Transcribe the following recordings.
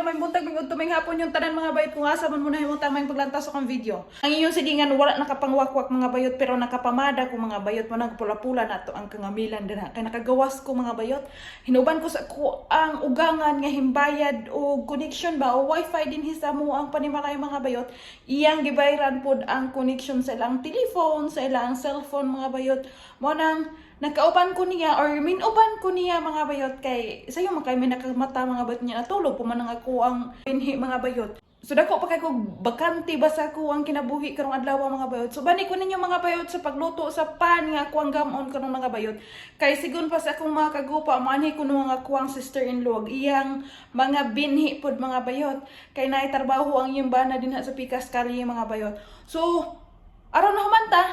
Hello, maayong buntag, maayong udto, maayong hapon yung tanan, mga bayot, kung asa man mo nahimong tamang paglantaw sa akong video. Ang inyong silingan wala nakapangwakwak, mga bayot, pero nakapamada ko, mga bayot, mo nagpula-pula na to ang kangamilan dira kay nakagawas ko, mga bayot. Hinuban ko sa ko ang ugangan nga himbayad o connection ba o wifi din sa mo ang panimalay, mga bayot. Iyang gibayran pod ang connection sa ilang telephone, sa ilang cellphone, mga bayot. Mo nang nagkauban ko niya or minuban ko niya, mga bayot, kay sayo man kay may nakamata, mga bayot, niya natulog pa man ang ako ang binhi, mga bayot. So dako pa kay ko bakante ba sa ako ang kinabuhi karong adlaw, mga bayot. So bani ko ninyo, mga bayot, sa pagluto sa pan nga ako ang gamon karong, mga bayot. Kay sigon pa sa akong mga kagupa, manhi ko ang ako ang sister-in-law iyang mga binhi pod, mga bayot. Kay naay trabaho ang iyang bana dinha sa Pikas Kali, mga bayot. So aron na humanta,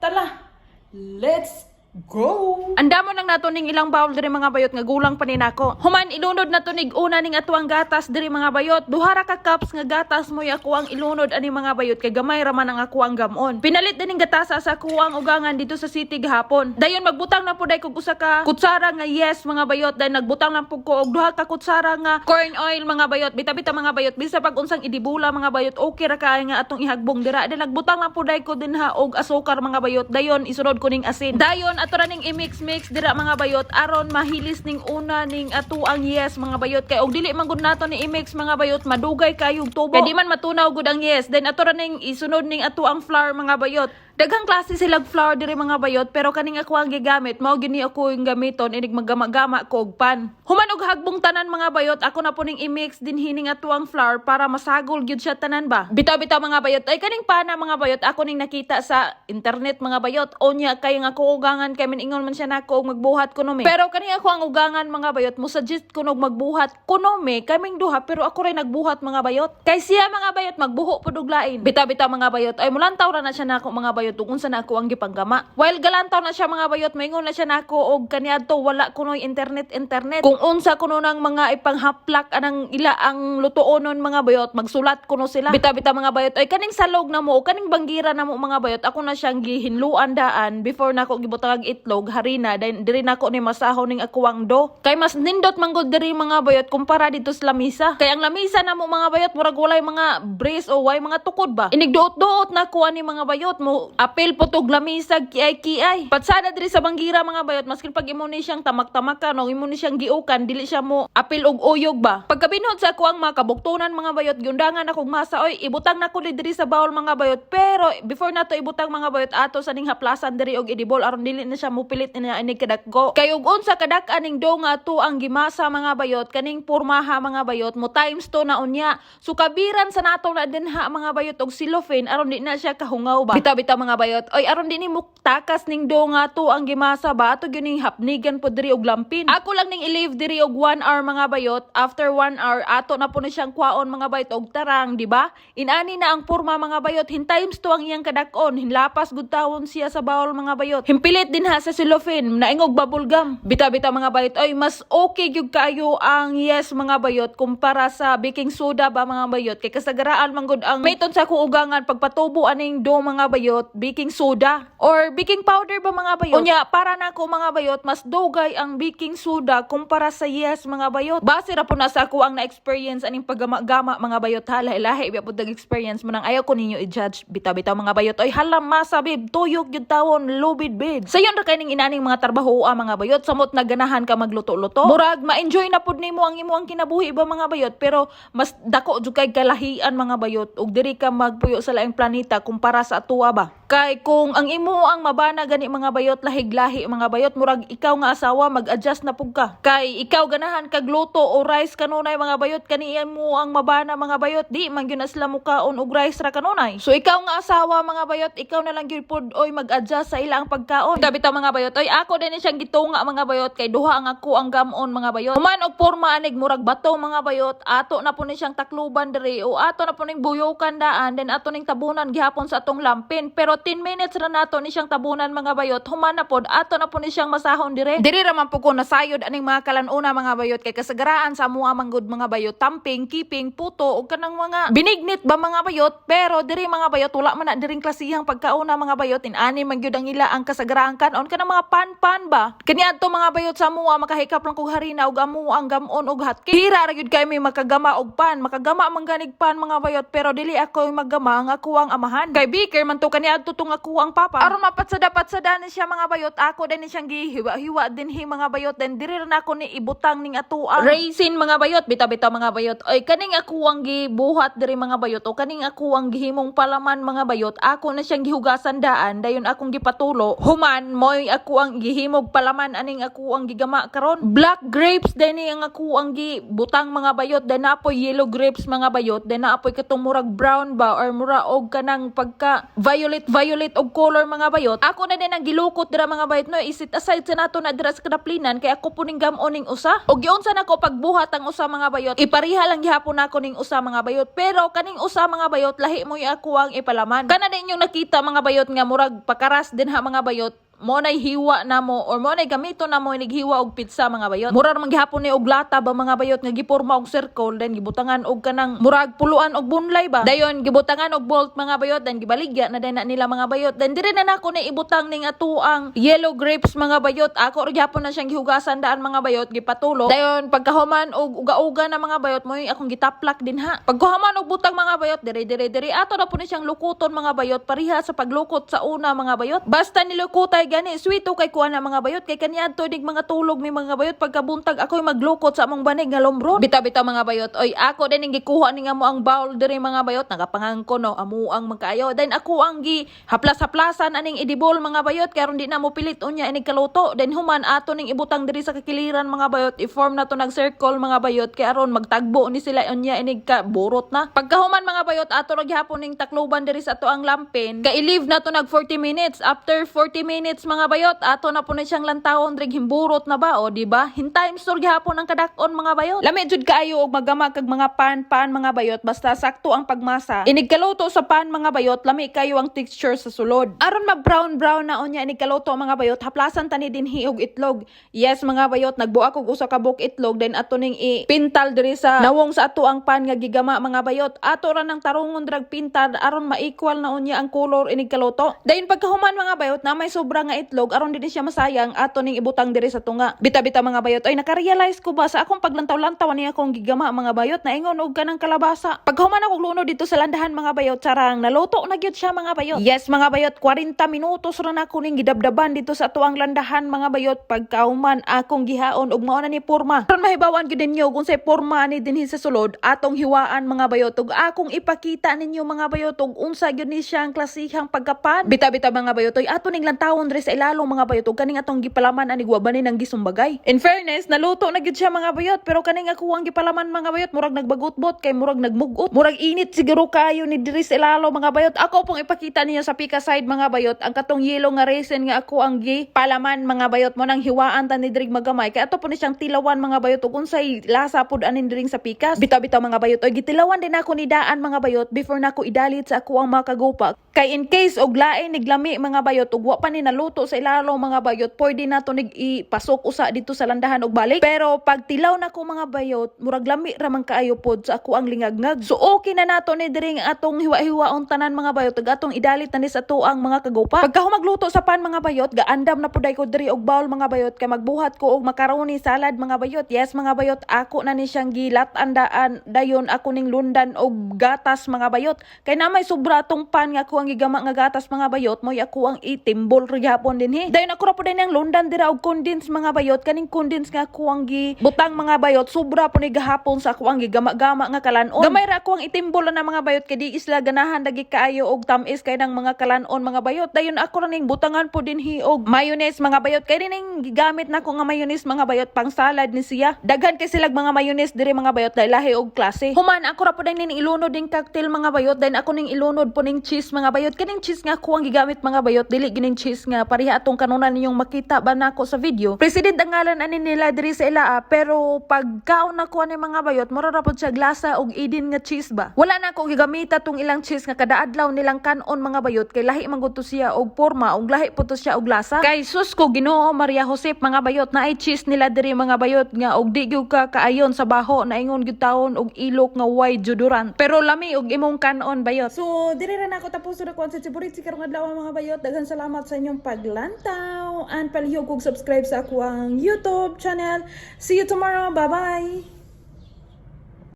tala. Let's go! Andamo nang nato ning ilang bowl diri, mga bayot, nga gulang pa ni nako. Human ilunod na to nig una ning atuang gatas diri, mga bayot. Duha ra ka cups nga gatas mo ako ang ilunod ani, mga bayot, kay gamay ra man ang ako ang gamon. Pinalit din ning gatasa sa kuang ugangan dito sa city gahapon. Dayon magbutang na pud kog usa ka kutsara nga yes, mga bayot. Dayon nagbutang lang pud ko og duha ka kutsara nga corn oil, mga bayot. Bita-bita, mga bayot, bisa pag unsang idibula, mga bayot, okay ra kaayo nga atong ihagbong dira. Dayon nagbutang lang pud ko dinha og asukar, mga bayot. Dayon isunod ko ning asin. Dayon ato ra ning i-mix mix dira, mga bayot, aron mahilis ning una ning ato ang yes, mga bayot, kay og dili man gud nato ni i-mix, mga bayot, madugay kayog tubo. Kay di man matunaw gud ang yes. Then ato ra ning isunod ning ato ang flour, mga bayot. Daghang klase silag flour diri, mga bayot, pero kaning ako ang gigamit mao gini ako yung gamiton inig maggama-gama ko og pan. Human og hagbong tanan, mga bayot, ako na po ning i-mix din hining ato ang flour para masagol gyud siya tanan ba. Bitaw-bitaw, mga bayot, ay kaning pana, mga bayot, ako ning nakita sa internet, mga bayot. Onya kay nga ako ugangan kay miningon man siya nako og magbuhat kuno mi. Pero kaning ako ang ugangan, mga bayot, mo suggest kuno og magbuhat kuno mi kaming duha, pero ako ray nagbuhat, mga bayot. Kay siya, mga bayot, magbuho pud og lain. Bitaw-bitaw, mga bayot, ay mulantaw ra na siya nako, mga bayot, ug unsa na ako ang gipanggama. While galantaw na siya, mga bayot, maingon na siya nako og kaniadto wala kunoy internet internet. Kung unsa kuno nang mga ipanghaplak anang ila ang lutuonon, mga bayot, magsulat kuno sila. Bitaw-bitaw, mga bayot, ay kaning salog na mo o kaning banggira na mo, mga bayot, ako na siyang gihinluan daan before nako gibutang itlog, harina, then diri nako ni masaho ning akuang do. Kay mas nindot manggod diri, mga bayot, kumpara dito sa lamisa. Kay ang lamisa na mo, mga bayot, murag walay mga brace o way mga tukod ba. Inig duot-duot na ko ani, mga bayot, mo apil po tog lamisa kiay-kiay. Patsada diri sa banggira, mga bayot, maskin pag imo ni siyang tamak-tamakan o imo ni siyang giukan, dili siya mo apil og uyog ba. Pagkabinhod sa ako ang mga kabuktunan, mga bayot, giundangan akong masa oy, ibutang nako ni diri sa bowl, mga bayot. Pero before nato ibutang, mga bayot, ato sa ning haplasan diri og idibol aron dili na siya mupilit niya inig kadakgo. Kay og unsa kadak aning do nga ato ang gimasa, mga bayot, kaning pormaha, mga bayot, mo times 2 na unya. So kabiran sa nato na dinha, mga bayot, og cellophane aron di na siya kahungaw ba. Bitaw-bitaw, mga bayot, oy aron di ni mo takas ning do nga ato ang gimasa ba, ato gyud ning hapnigan po diri og lampin. Ako lang ning i-leave diri og 1 hour, mga bayot. After 1 hour, ato na po ni siyang kwaon, mga bayot, og tarang, di ba? Inani na ang porma, mga bayot, hin times 2 ang iyang kadak-on, hinlapas gud tawon siya sa bowl, mga bayot. Himpilit din ha sa cellophane, naingog bubble gum. Bitaw-bitaw, mga bayot, oy mas okay gyud kaayo ang yes, mga bayot, kumpara sa baking soda ba, mga bayot, kay kasagaraan man gud ang meton sa akong ugangan pagpatubo aning do, mga bayot, baking soda or baking powder ba, mga bayot. Unya para nako, mga bayot, mas dugay ang baking soda kumpara sa yes, mga bayot. Base ra po na sa ako ang na-experience aning paggama-gama, mga bayot ha, lahi-lahi biya pud experience mo nang ayaw ko ninyo i-judge. Bitaw-bitaw, mga bayot, oy hala masa bib, tuyok gyud tawon, lubid bid. Sayon ra kay ning inaning mga trabaho mga bayot, samot na ganahan ka magluto-luto. Murag ma-enjoy na pud nimo ang imo ang kinabuhi ba, mga bayot, pero mas dako jud kay kalahian, mga bayot, ug diri ka magpuyo sa laing planeta kumpara sa atuwa ba. Kay kung ang imo ang mabana gani, mga bayot, lahig-lahi, mga bayot, murag ikaw nga asawa mag-adjust na pug ka. Kay ikaw ganahan kag luto o rice kanunay, mga bayot, kani mo ang mabana, mga bayot, di man gyud na sila mukaon og rice ra kanunay. So ikaw nga asawa, mga bayot, ikaw na lang gyud pod oy mag-adjust sa ila ang pagkaon. Bitaw mga bayot, oy ako din ni siyang gitunga, mga bayot, kay duha ang ako ang gamon, mga bayot. Human og porma anig murag bato, mga bayot, ato na po ni siyang takluban diri o ato na po ning buyukan daan, then ato ning tabunan gihapon sa atong lampin. Pero bayot, 10 minutes ra nato ni siyang tabunan, mga bayot. Human na pod, ato na po ni siyang masahon dire. Diri ra man po ko nasayod aning mga kalan-una, mga bayot, kay kasagaraan sa amoa manggod, mga bayot, tamping, kiping, puto ug kanang mga binignit ba, mga bayot. Pero diri, mga bayot, wala man na diring klasihang pagkauna, mga bayot. Inani man gyud ang ila ang kasagaraang kanon, kanang mga pan-pan ba. Kaniadto, mga bayot, sa amoa makahikap lang kog harina ug amo ang gamon og hotcake. Hira ra gyud kay may makagama og pan, makagama man ganig pan, mga bayot, pero dili ako yung maggama, ang ako ang amahan. Kay baker man to kaniadto tong ako ang papa. Aron mapatsada-patsada ni siya, mga bayot, ako din ni siyang gihiwa-hiwa dinhi, mga bayot, then diri ra nako ni ibutang ning atoang raisin, mga bayot. Bitaw-bitaw, mga bayot. Oy, kaning ako ang gibuhat diri, mga bayot, o kaning ako ang gihimong palaman, mga bayot, ako na siyang gihugasan daan, dayon akong gipatulo. Human moy ako ang gihimog palaman aning ako ang gigama karon. Black grapes din ni ang ako ang gibutang, mga bayot, then naapoy yellow grapes, mga bayot, then naapoy katong murag brown ba or mura og kanang pagka violet violet og color, mga bayot. Ako na din ang gilukot dira, mga bayot, no. I-set aside sa nato na dira sa kadaplinan kay ako po ning gam-on ning usa. Og giunsa nako pagbuhat ang usa, mga bayot? Ipariha lang gihapon nako ning usa, mga bayot, pero kaning usa, mga bayot, lahi mo ako ang ipalaman. Kana din yung nakita, mga bayot, nga murag pakaras din ha, mga bayot, mo nay hiwa na mo or mo nay gamito na mo inighiwa og pizza, mga bayot. Mura man gihapon ni og lata ba, mga bayot, nga giporma og circle, then gibutangan og kanang murag puluan og bunlay ba. Dayon gibutangan og bolt, mga bayot, then gibaligya na din na nila, mga bayot. Then diri na nako ni ibutang ning atuang yellow grapes, mga bayot. Ako ra gihapon na siyang gihugasan daan, mga bayot, gipatulo. Dayon pagkahuman og uga-uga na, mga bayot, mo akong gitaplak din ha. Pagkahuman og butang, mga bayot, dire dire dire ato na po ni siyang lukuton, mga bayot, pareha sa paglukot sa una, mga bayot. Basta nilukotay gani, sweeto kay kuha na, mga bayot, kay kaniadto nig mga tulog mi, mga bayot. Pagkabuntag ako'y maglukot sa among banig nga lombron. Bitaw-bitaw, mga bayot, oy, ako din ang gikuha ni nga mo ang bowl diri, mga bayot, nagapangangko no amo ang magkaayo. Then ako ang gi haplas-haplasan aning idibol, mga bayot, karon di na mo pilit unya inig kaluto. Then human ato ning ibutang diri sa kakiliran, mga bayot, i-form na to nag circle, mga bayot, kay aron magtagbo ni sila unya inig ka burot na. Pagkahuman, mga bayot, ato ra gihapon ning takluban diri sa ato ang lampin kay i-leave na to nag 40 minutes. After 40 minutes, mga bayot, ato na po na siyang lantawon diri, himburot na ba o di ba? In time store gihapon ang kadak-on, mga bayot. Lami jud kaayo og magama kag mga pan pan, mga bayot, basta sakto ang pagmasa. Inig kaluto sa pan, mga bayot, lami kayo ang texture sa sulod. Aron mag brown brown na unya inig kaluto, mga bayot, haplasan tani dinhi og itlog. Yes, mga bayot, nagbuak og usa ka buok itlog, then ato ning ipintal diri sa nawong sa ato ang pan nga gigama, mga bayot. Ato ra nang tarungon drag pintal aron ma-equal na unya ang color inig kaluto. Dayon pagkahuman, mga bayot, na may sobra nga itlog, aron dili siya masayang, ato ning ibutang diri sa tunga. Bita-bita, mga bayot, ay, naka-realize ko ba sa akong paglantaw-lantaw ni akong gigama, mga bayot, naingon og kanang kalabasa. Pagkahuman ako lunod dito sa landahan, mga bayot, sarang naluto na gyud siya, mga bayot. Yes, mga bayot, 40 minutos ra na ako ning gidabdaban dito sa atuang landahan, mga bayot. Pagkahuman akong gihaon ug mao na ni porma. Aron mahibawan gyud ninyo kung say porma ni dinhi sa sulod, atong hiwaan, mga bayot, ug akong ipakita ninyo, mga bayot, ug unsa gyud ni siyang klasihang pagkapan. Bita-bita, mga bayot, oy, ato ning lantawon diri sa ilalong, mga bayot, ug kaning atong gipalaman ani wa ba ni nang gisumbagay. In fairness, naluto na gyud siya, mga bayot, pero kaning ako ang gipalaman, mga bayot, murag nagbagot-bot kay murag nagmugot. Murag init siguro kayo ni diri sa ilalong, mga bayot. Ako pong ipakita ninyo sa pika side, mga bayot, ang katong yellow nga raisin nga ako ang gipalaman, mga bayot, mo nang hiwaan ta ni diri magamay kay ato po ni siyang tilawan, mga bayot, ug unsay lasa pud anin diri sa pikas. Bitaw-bitaw, mga bayot, oy, gitilawan din ako ni daan, mga bayot, before nako idalit sa ako ang mga kagupa. Kay in case og lain niglami, mga bayot, ug wa pa ni naluto sa ilalong, mga bayot, pwede na to nig ipasok usa dito sa landahan og balik. Pero pag tilaw na ko, mga bayot, murag lami ra man kaayo pod sa ako ang lingagngag. So okay na nato ni diri ang atong hiwa-hiwaon tanan, mga bayot, ug atong idalit na ni sa tuang mga kagupa. Pagka magluto sa pan, mga bayot, gaandam na puday ko diri og bowl, mga bayot, kay magbuhat ko og macaroni salad, mga bayot. Yes, mga bayot, ako na ni siyang gilat andaan, dayon ako ning lundan og gatas, mga bayot. Kay na may sobra atong pan nga ako ang gigama nga gatas, mga bayot, moy ako ang itimbol ra gihapon dinhi. Dayon ako ra pud ang lundan dira og condense, mga bayot, kaning condense nga ako ang gibutang, mga bayot, sobra po ni gahapon sa ako ang gigama-gama nga kalanon. Gamay ra ako ang itimbol na mga bayot kay di isla ganahan lagi kaayo og tamis kay nang mga kalanon, mga bayot. Dayon ako ra ning butangan po dinhi og mayonnaise, mga bayot, kay ning gigamit nako nga mayonnaise, mga bayot, pang salad ni siya. Daghan kay silag mga mayonnaise diri, mga bayot, dahil lahi og klase. Human ako ra po ning ilunod ning cocktail, mga bayot, then ako ning ilunod po ning cheese, mga bayot. Kaning cheese nga ako ang gigamit, mga bayot, dili gining cheese nga nga pareha atong kanunan ninyong makita ba nako sa video. President ang ngalan ani nila diri sa ilaa, pero pagkaon nako ani, mga bayot, mura ra pod siya glasa og Eden nga cheese ba. Wala na ako gigamita tong ilang cheese nga kada adlaw nilang kanon, mga bayot, kay lahi man gud to siya og porma og lahi po to siya og lasa. Kay sus ko Ginoo Maria Josep, mga bayot, naay cheese nila diri, mga bayot, nga og di gyud ka kaayon sa baho, naingon gyud taon og ilok nga way deodorant. Pero lami og imong kanon, bayot. So diri ra nako tapos na kuan sa chiburitsi karong adlaw, mga bayot. Daghan salamat sa inyong paglantaw and palihog og subscribe sa akoang YouTube channel. See you tomorrow. Bye bye.